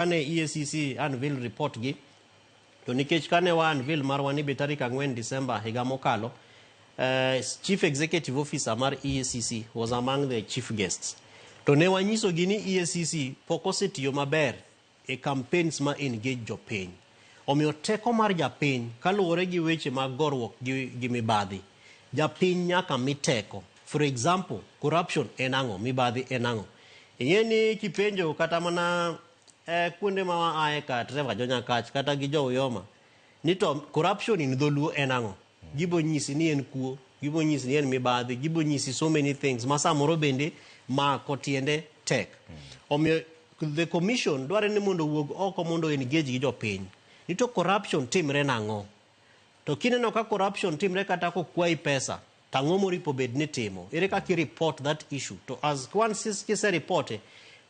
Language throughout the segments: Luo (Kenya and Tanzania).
Kane EACC unveil report gi, to nikech kane wa unveil marwa ni be tarik 4 December higa mokalo, Chief Executive Officer mar EACC was among the chief guests. To ne wanyiso gi ni EACC pok osetiyo maber e campaigns ma engage jopiny. Omiyo teko mar japiny kaluwore gi weche mag goruok gi mibadhi, japiny nyaka mi teko. For example, corruption en ang'o? Mibadhi en ang'o? Ing'e ni kipenjo kata mana kuonde ma waaye ka Trevor Jonyakach kata gi jo Uyoma ni to corruption in dholuo en ang'o? Gibo nyisi ni en kuo, gibo nyisi ni en mibadhi, gibo nyisi so many things ma samoro bende mako tiende tek. Omiyo the commission dware ni mondo owuog oko mondo engage gi jopiny. Ni to corruption timre nang'o? To kineno ka corruption timre kata kokwayi pesa, to ang'o moripo bed ni timo? Ere kaka i report that issue? To as once kise reporte,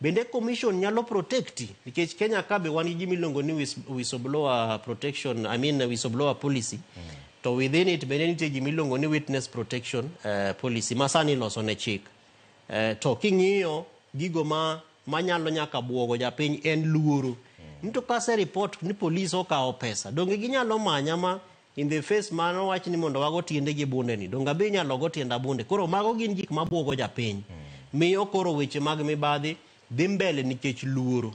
bende commission nyalo protecti nikech Kenya ka be wan gi gima iluongo ni whistleblower protection, I mean whistleblower policy. To within it bende nitie gima iluongo ni witness protection policy ma sani iloso ne chik. To king'iyo gigo ma manyalo nyaka buogo japiny en luoro. Ni to kase report ni police okawo pesa, donge ginyalo manya ma in the face mano wach ni mondo wago tiende gi bunde ni, donge abe inyalo go tienda bunde. Koro mago gin gik mabuogo japiny. Miyo koro weche mag mibadhi dhi mbele nikech luoro.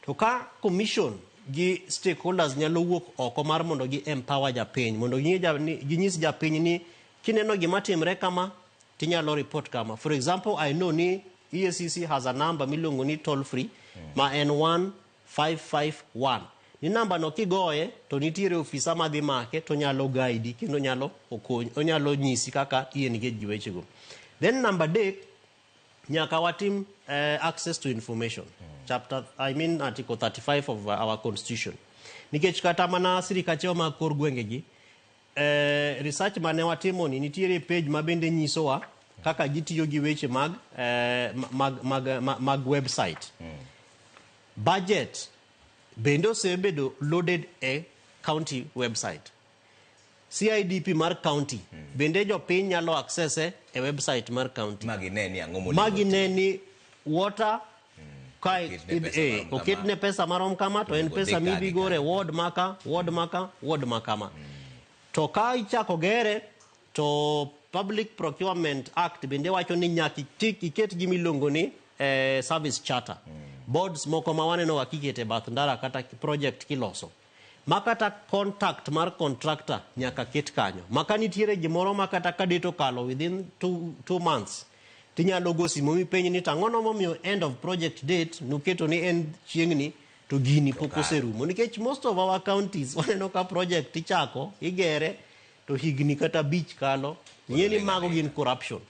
To ka commission gi stakeholders nyalo wuok oko mar mondo gi empower japiny, mondo ginyis japiny ni kineno gima timre kama, tinyalo report kama. For example, I know ni EACC has a number miluongo ni toll free ma en 1551. Ni namba no kigoye to nitiere ofisa madhi make to nyalo guide kendo nyalo okony, onyalo nyisi kaka i engage gi wechego. Then number 3, nyaka watim access to information. Chapter, I mean article 35 of our constitution. Nikech kata mana sirikache mag kor gwenge gi, research mane watimo ni nitiere page ma bende nyisowa kaka gitiyo gi weche mag website. Budget bende osebedo loaded e county website. CIDP mar county bende jopiny nyalo access e website mar county. Ma gine ni ang'o monego Ma gine ni water kae oketne pesa marom kama. Oketne pesa marom kama to en Onego pesa dhi ka midhi gi gore ka. Ward maka, ward maka, ward makama. To ka ichako gere to Public Procurement Act bende wacho ni nyaka iket gima iluongo ni service charter. Boards moko ma waneno ga kiketo e bath ndara kata project kiloso. Ma kata contact mar contractor nyaka ket kanyo. Ma ka nitiere gimoro ma kata ka date okalo within 2 months, tinyalo go simu mipenj ni tang'ono momiyo end of project date nuketo ni en chieng'ni to gini pok kare. Oserumo. Nikech most of our counties waneno ka project ichako, igere, to higni kata 5 kalo, ing'e ni ling' mago aling'a. Gin corruption.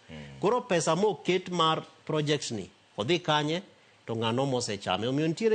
Koro pesa moket mar projects ni odhi kanye to ng'ano mosechame. Omiyo nitiere